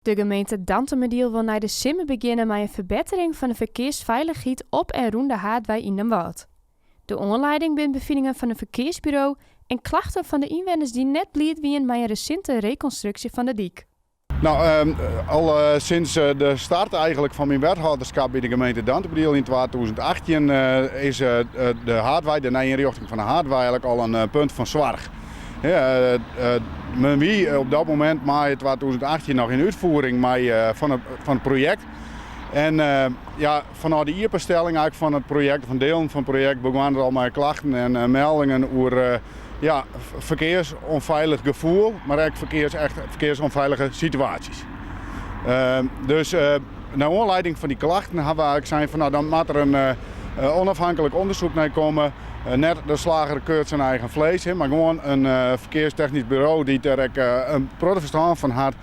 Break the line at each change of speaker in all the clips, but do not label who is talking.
De gemeente Dantumadiel wol nei de simmer begjinne mei in ferbettering fan de ferkearsfeilichheid op en rûn de Haadwei yn Damwâld. De oanlieding binne befiningen fan in ferkearsburo en klachten fan de ynwenners dy't net bliid wiene mei in resinte rekonstruksje fan de dyk.
No, al sinds de start eigenlik fan myn wethâlderskap by de gemeente Dantumadiel yn 2018 is de Haadwei, de nije ynrjochting fan de Haadwei eigenlik al in punt fan soarch. Men wie op dat momint, maaie 2018, noch yn útfoering mei fan it projekt. En ja, fanôf de iepenstelling eigentlik fan it projekt, fan delen fan it projekt, begûn der al mei klachten en meldingen oer ja, ferkearsûnfeilich gefoel, mar ek ferkears, echt ferkearsûnfeilige situaasjes. Dus nei oanlieding fan dy klachten hawwe we eigentlik sein fan no, dan moat der in onafhankelijk onderzoek nei komme. Net de slager keurt syn eigen flees, mar gewoan in ferkearstechnysk buro dy't dêr ek in protte ferstân fan hat,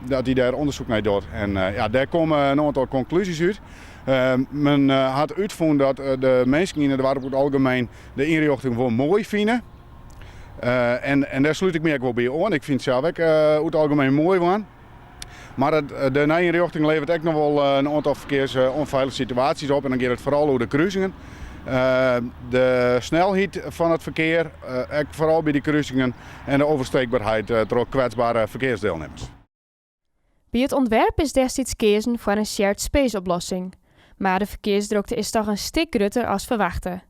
dat dy dêr ûndersyk nei docht. En ja, dêr komme in oantal konklúzjes út. Men hat útfûn dat de minsken yn it doarp oer it algemeen de ynrjochting wol moai fine. En dêr slút ik my ek wol by oan. Ik fyn it sels ek oer it algemeen moai wurden. Mar de nije ynrjochting leveret ek noch wol in oantal ferkearsûnfeilige situaasjes op en dan giet it foaral oer de krusingen. De snelheid fan it ferkear, ek foaral by de krusingen, en de oversteekbaarheid troch kwetsbere ferkearsdielnimmers.
By it ûntwerp is destiids keazen foar in shared space oplossing. Mar de ferkearsdrokte is toch in stik grutter as ferwachte.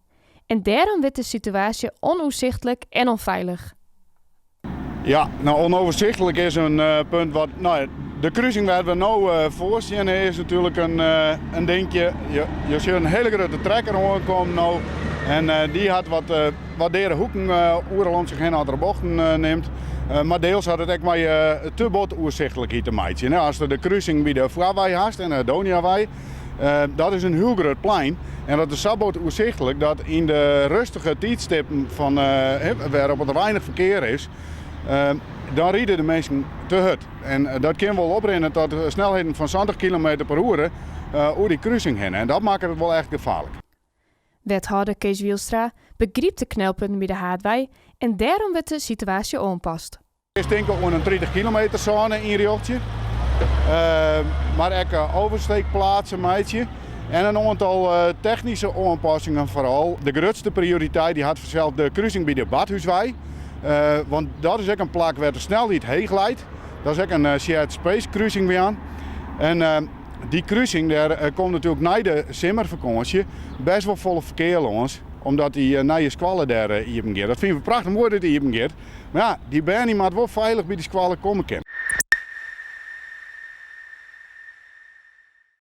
En dêrom wurdt de situaasje ûnoersichtlik en ûnfeilich.
Ja, no onoverzichtelijk is in punt wat, no de krusing wêr't we no foar steane is natuerlik in dinkje. Je sjogge in hiele grutte trekker oankommen no en dy hat wat, wat deade hoeken oeral om sich hinne as er bochten nimt. Mar deels hat it ek mei te bot oersichtlikheid te meitsjen. Ast de krusing by de Foarwei hast en de Doniawei, Dat is in hiel grut plein en dat is sa bot oersichtlik dat yn de rustige tiidstippen fan wêrop der weinich ferkear is, dan ride de minsken te hurd. En dat kin wol oprinne tot snelheden fan 70 kilometer per oere oer dy krusing hinne en dat makket it wol echt gefaarlik.
Wethâlder Kees Wielstra begrypt de knelpunten by de Haadwei en dêrom wurdt de situaasje oanpast.
Kinst tinke oan in 30 kilometer sône ynrjochtsje, mar ek oversteekplaatsen meitsje en in oantal technyske oanpassingen foaral. De grutste prioriteit dy hat fansels de krusing by de Badhúswei, want dat is ek in plak wêr't de snelheid heech leit. Dat is ek in shared space krusing by oan. En dy krusing dêr komt natuerlik nei de simmerfakânsje bêst wol folle ferkear lâns, omdat dy nije skoalle dêr iepen giet. Dat fine we prachtich moai dat dy iepen giet. Mar ja, dy bern dy moatte wol feilich by dy skoalle komme kinne.